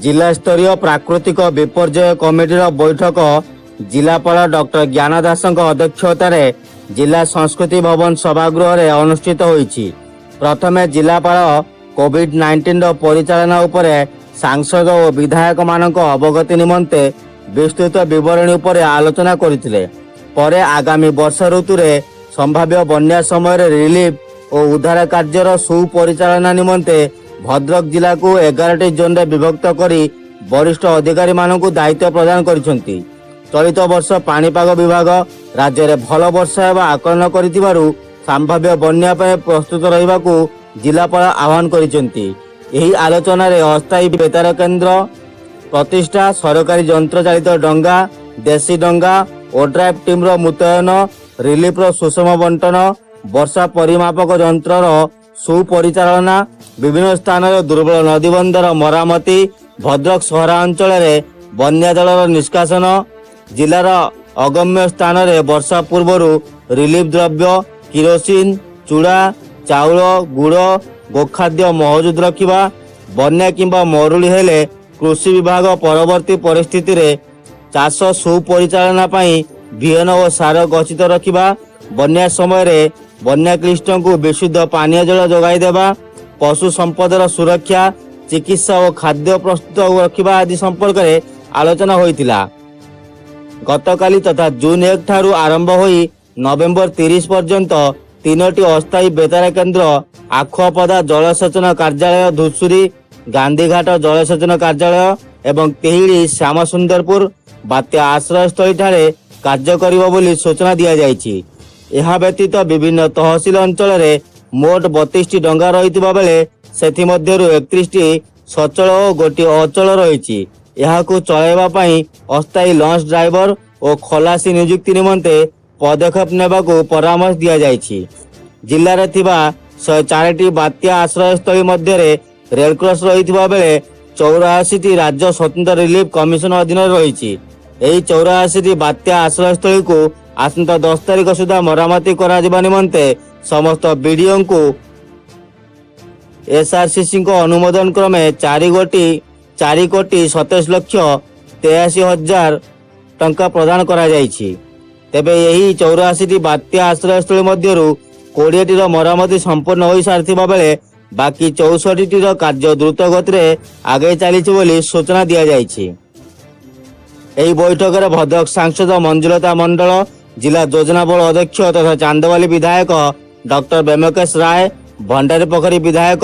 ଜିଲ୍ଲାସ୍ତରୀୟ ପ୍ରାକୃତିକ ବିପର୍ଯ୍ୟୟ କମିଟିର ବୈଠକ ଜିଲ୍ଲାପାଳ ଡକ୍ଟର ଜ୍ଞାନ ଦାସଙ୍କ ଅଧ୍ୟକ୍ଷତାରେ ଜିଲ୍ଲା ସଂସ୍କୃତି ଭବନ ସଭାଗୃହରେ ଅନୁଷ୍ଠିତ ହୋଇଛି। ପ୍ରଥମେ ଜିଲ୍ଲାପାଳ କୋଭିଡ 19ର ପରିଚାଳନା ଉପରେ ସାଂସଦ ଓ ବିଧାୟକମାନଙ୍କ ଅବଗତି ନିମନ୍ତେ ବିସ୍ତୃତ ବିବରଣୀ ଉପରେ ଆଲୋଚନା କରିଥିଲେ। ପରେ ଆଗାମୀ ବର୍ଷା ଋତୁରେ ସମ୍ଭାବ୍ୟ ବନ୍ୟା ସମୟରେ ରିଲିଫ ଓ ଉଦ୍ଧାର କାର୍ଯ୍ୟର ସୁପରିଚାଳନା ନିମନ୍ତେ ଭଦ୍ରକ ଜିଲ୍ଲାକୁ 11ଟି ଜୋନରେ ବିଭକ୍ତ କରି ବରିଷ୍ଠ ଅଧିକାରୀମାନଙ୍କୁ ଦାୟିତ୍ୱ ପ୍ରଦାନ କରିଛନ୍ତି। ଚଳିତ ବର୍ଷ ପାଣିପାଗ ବିଭାଗ ରାଜ୍ୟରେ ଭଲ ବର୍ଷା ହେବା ଆକଳନ କରିଥିବାରୁ ସମ୍ଭାବ୍ୟ ବନ୍ୟା ପାଇଁ ପ୍ରସ୍ତୁତ ରହିବାକୁ ଜିଲ୍ଲାପାଳ ଆହ୍ୱାନ କରିଛନ୍ତି। ଏହି ଆଲୋଚନାରେ ଅସ୍ଥାୟୀ ବେତାର କେନ୍ଦ୍ର ପ୍ରତିଷ୍ଠା, ସରକାରୀ ଯନ୍ତ୍ର ଚାଳିତ ଡଙ୍ଗା, ଦେଶୀ ଡଙ୍ଗା, ଓଡ୍ରାଫ ଟିମ୍ର ମୁତୟନ, ରିଲିଫର ସୁଷମ ବଣ୍ଟନ, ବର୍ଷା ପରିମାପକ ଯନ୍ତ୍ରର ସୁପରିଚାଳନା, ବିଭିନ୍ନ ସ୍ଥାନରେ ଦୁର୍ବଳ ନଦୀବନ୍ଧର ମରାମତି, ଭଦ୍ରକ ସହରାଞ୍ଚଳରେ ବନ୍ୟା ଜଳର ନିଷ୍କାସନ, ଜିଲ୍ଲାର ଅଗମ୍ୟ ସ୍ଥାନରେ ବର୍ଷା ପୂର୍ବରୁ ରିଲିଫ ଦ୍ରବ୍ୟ, କିରୋସିନ, ଚୁଡ଼ା, ଚାଉଳ, ଗୁଡ଼, ଗୋଖାଦ୍ୟ ମହଜୁଦ ରଖିବା, ବନ୍ୟା କିମ୍ବା ମରୁଡ଼ି ହେଲେ କୃଷି ବିଭାଗ ପରବର୍ତ୍ତୀ ପରିସ୍ଥିତିରେ ଚାଷ ସୁପରିଚାଳନା ପାଇଁ ବିହନ ଓ ସାର ଗଚ୍ଛିତ ରଖିବା, ବନ୍ୟା ସମୟରେ ବନ୍ୟାକ୍ଲିଷ୍ଟଙ୍କୁ ବିଶୁଦ୍ଧ ପାନୀୟ ଜଳ ଯୋଗାଇ ଦେବା, ପଶୁ ସମ୍ପଦର ସୁରକ୍ଷା, ଚିକିତ୍ସା ଓ ଖାଦ୍ୟ ପ୍ରସ୍ତୁତ ରଖିବା ଆଦି ସମ୍ପର୍କରେ ଆଲୋଚନା ହୋଇଥିଲା। ଗତକାଲି ତଥା ଜୁନ 1 ଠାରୁ ଆରମ୍ଭ ହୋଇ ନଭେମ୍ବର 30 ପର୍ଯ୍ୟନ୍ତ ତିନୋଟି ଅସ୍ଥାୟୀ ବେତାର କେନ୍ଦ୍ର ଆଖୁଆପଦା ଜଳସେଚନ କାର୍ଯ୍ୟାଳୟ, ଧୂସୁରୀ ଗାନ୍ଧୀଘାଟ ଜଳସେଚନ କାର୍ଯ୍ୟାଳୟ ଏବଂ ତିହିଡ଼ି ଶ୍ୟାମସୁନ୍ଦରପୁର ବାତ୍ୟା ଆଶ୍ରୟସ୍ଥଳୀଠାରେ କାର୍ଯ୍ୟ କରିବ ବୋଲି ସୂଚନା ଦିଆଯାଇଛି। ଏହା ବ୍ୟତୀତ ବିଭିନ୍ନ ତହସିଲ ଅଞ୍ଚଳରେ ମୋଟ 32ଟି ଡଙ୍ଗା ରହିଥିବା ବେଳେ ସେଥିମଧ୍ୟରୁ 31ଟି ସଚଳ ଓ ଗୋଟିଏ ଅଚଳ ରହିଛି। ଏହାକୁ ଚଳାଇବା ପାଇଁ ଅସ୍ଥାୟୀ ଲଞ୍ଚ ଡ୍ରାଇଭର ଓ ଖଲାସୀ ନିଯୁକ୍ତି ନିମନ୍ତେ ପଦକ୍ଷେପ ନେବାକୁ ପରାମର୍ଶ ଦିଆଯାଇଛି। ଜିଲ୍ଲାରେ ଥିବା 104ଟି ବାତ୍ୟା ଆଶ୍ରୟସ୍ଥଳୀ ମଧ୍ୟରେ ରେଡକ୍ରସ ରହିଥିବା ବେଳେ 84ଟି ରାଜ୍ୟ ସ୍ୱତନ୍ତ୍ର ରିଲିଫ କମିଶନ ଅଧୀନରେ ରହିଛି। ଏହି 84ଟି ବାତ୍ୟା ଆଶ୍ରୟସ୍ଥଳୀକୁ ଆସନ୍ତା 10 ତାରିଖ ସୁଦ୍ଧା ମରାମତି କରାଯିବା ନିମନ୍ତେ ସମସ୍ତ ବିଡିଓଙ୍କୁ ଏସ୍ଆରସିସିଙ୍କ ଅନୁମୋଦନ କ୍ରମେ 4 କୋଟି 4 କୋଟି 27 ଲକ୍ଷ 83 ହଜାର ଟଙ୍କା ପ୍ରଦାନ କରାଯାଇଛି। ତେବେ ଏହି 84ଟି ବାତ୍ୟା ଆଶ୍ରୟସ୍ଥଳୀ ମଧ୍ୟରୁ 20ଟିର ମରାମତି ସମ୍ପୂର୍ଣ୍ଣ ହୋଇସାରିଥିବା ବେଳେ ବାକି 64ଟିର କାର୍ଯ୍ୟ ଦ୍ରୁତ ଗତିରେ ଆଗେଇ ଚାଲିଛି ବୋଲି ସୂଚନା ଦିଆଯାଇଛି। ଏହି ବୈଠକରେ ଭଦ୍ରକ ସାଂସଦ ମଞ୍ଜୁଲତା ମଣ୍ଡଳ, ଜିଲ୍ଲା ଯୋଜନା ବୋର୍ଡ ଅଧ୍ୟକ୍ଷ ତଥା ଚାନ୍ଦବାଲି ବିଧାୟକ ଡକ୍ଟର ବ୍ୟୋମକେଶ ରାୟ, ଭଣ୍ଡାରୀପୋଖରୀ ବିଧାୟକ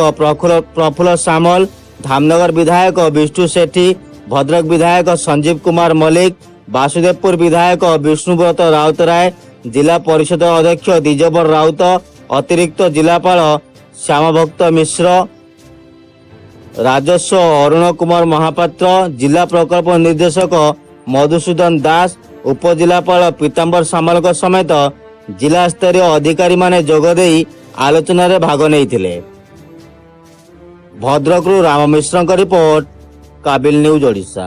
ପ୍ରଫୁଲ୍ଲ ସାମଲ, ଧାମନଗର ବିଧାୟକ ବିଷ୍ଣୁ ସେଠୀ, ଭଦ୍ରକ ବିଧାୟକ ସଞ୍ଜୀବ କୁମାର ମଲ୍ଲିକ, ବାସୁଦେବପୁର ବିଧାୟକ ବିଷ୍ଣୁବ୍ରତ ରାଉତରାୟ, ଜିଲ୍ଲା ପରିଷଦ ଅଧ୍ୟକ୍ଷ ଦ୍ୱିଜବର ରାଉତ, ଅତିରିକ୍ତ ଜିଲ୍ଲାପାଳ ଶ୍ୟାମଭକ୍ତ ମିଶ୍ର, ରାଜସ୍ୱ ଅରୁଣ କୁମାର ମହାପାତ୍ର, ଜିଲ୍ଲା ପ୍ରକଳ୍ପ ନିର୍ଦ୍ଦେଶକ ମଧୁସୂଦନ ଦାସ, ଉପଜିଲ୍ଲାପାଳ ପୀତାମ୍ବର ସାମଲଙ୍କ ସମେତ ଜିଲ୍ଲାସ୍ତରୀୟ ଅଧିକାରୀମାନେ ଯୋଗଦେଇ ଆଲୋଚନାରେ ଭାଗ ନେଇଥିଲେ। ଭଦ୍ରକରୁ ରାମ ମିଶ୍ରଙ୍କ ରିପୋର୍ଟ, କାବିଲ ନ୍ୟୁଜ୍ ଓଡ଼ିଶା।